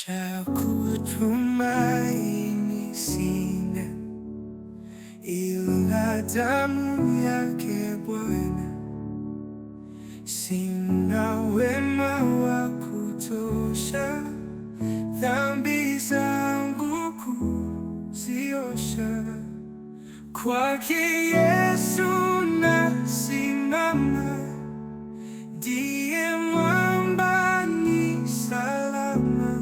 Cha kutumaini sina ila damu yake Bwana. Sina wema wa kutosha, dhambi zangu kuziosha. Kwake Yesu nasimama, ndiye mwamba ni salama,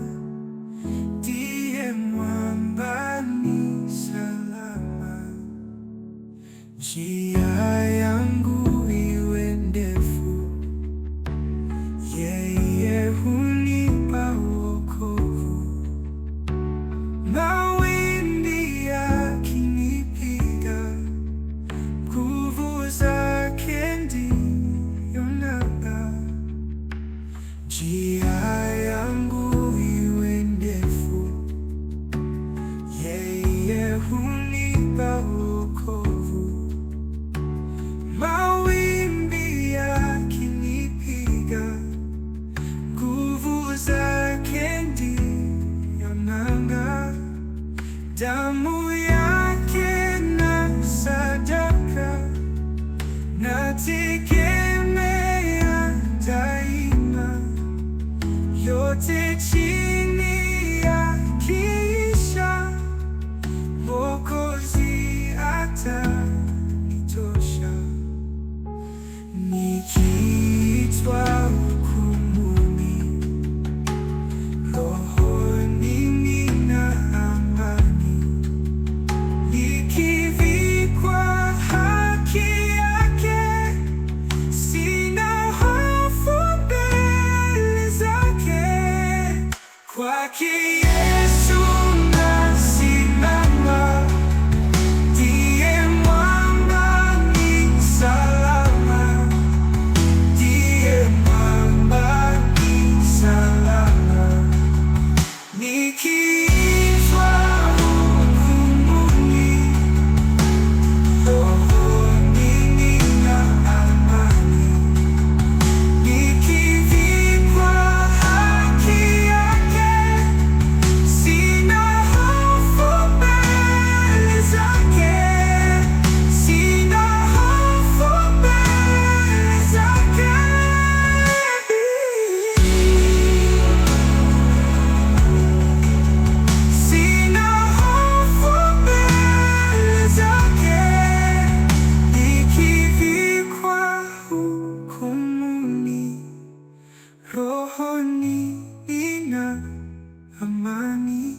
ndiye mwamba ni salama. Njia yangu iwe ndefu, yeye hunipa wokovu. Mawimbi yakinipiga, nguvu zake ndiyo nanga. Njia yangu iwe ndefu, yeye hunipa wokovu. Mawimbi yakinipiga, nguvu zake ndiyo nanga. Damu yake na sadaka, nategemea daima, yote chini yakiisha, Mwokozi atanitosha. Nikiitwa hukumuni, rohoni nina amani. Nikivikwa haki yake, sina hofu mbele zake. Kwake Yesu nasimama, ndiye mwamba ni salama, ndiye mwamba ni salama. Nikiitwa hukumuni, rohoni nina amani. Nikivikwa haki yake, sina hofu mbele zake, sina hofu mbele zake. Sina hofu mbele zake, nikivikwa hukumuni, rohoni nina amani.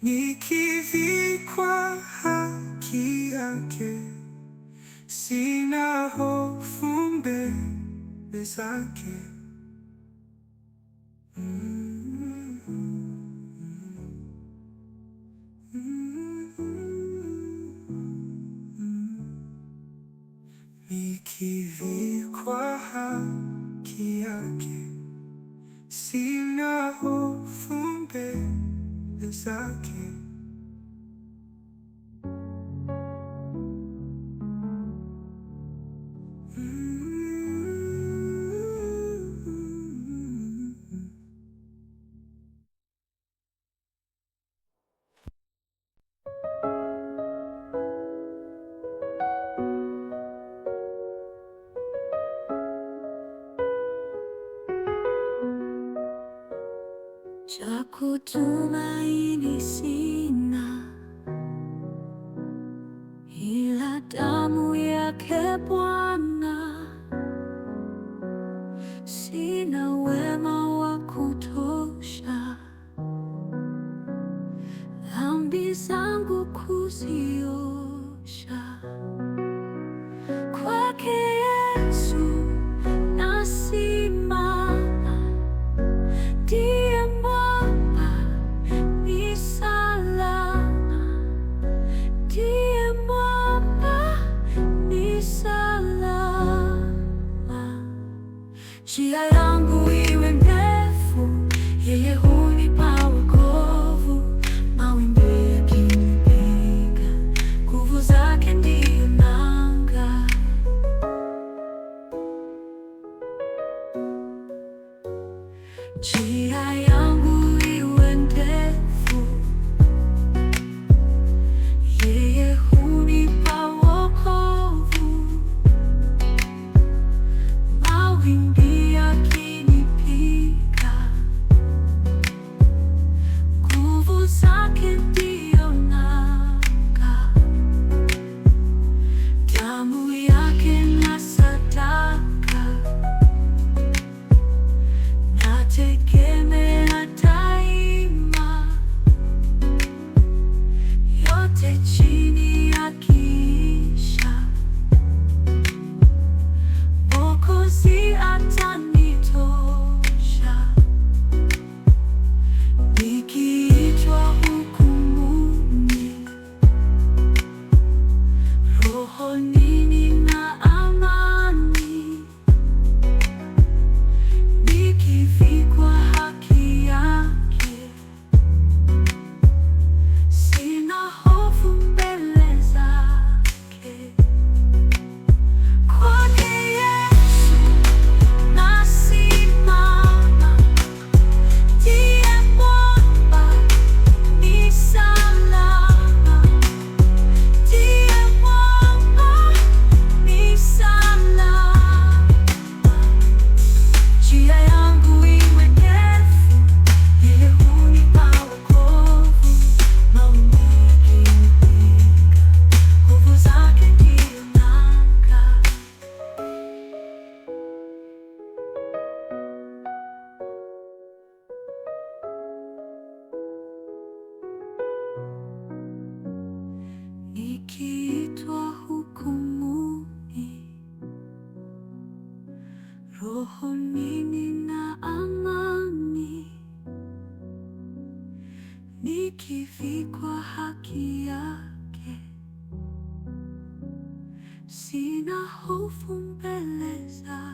Nikivikwa haki yake, sina hofu mbele zake. Nikivikwa haki yake, sina hofu mbele zake. Cha kutumaini sina ila damu yake Bwana. Sina wema wa kutosha, dhambi zangu kuziosha. Kwake Yesu nasimama, ndiye mwamba ni salama, ndiye mwamba ni salama. Njia yangu iwe ndefu, yeye hunipa wokovu. Mawimbi yakinipiga, Nikivikwa haki yake, sina hofu mbele zake.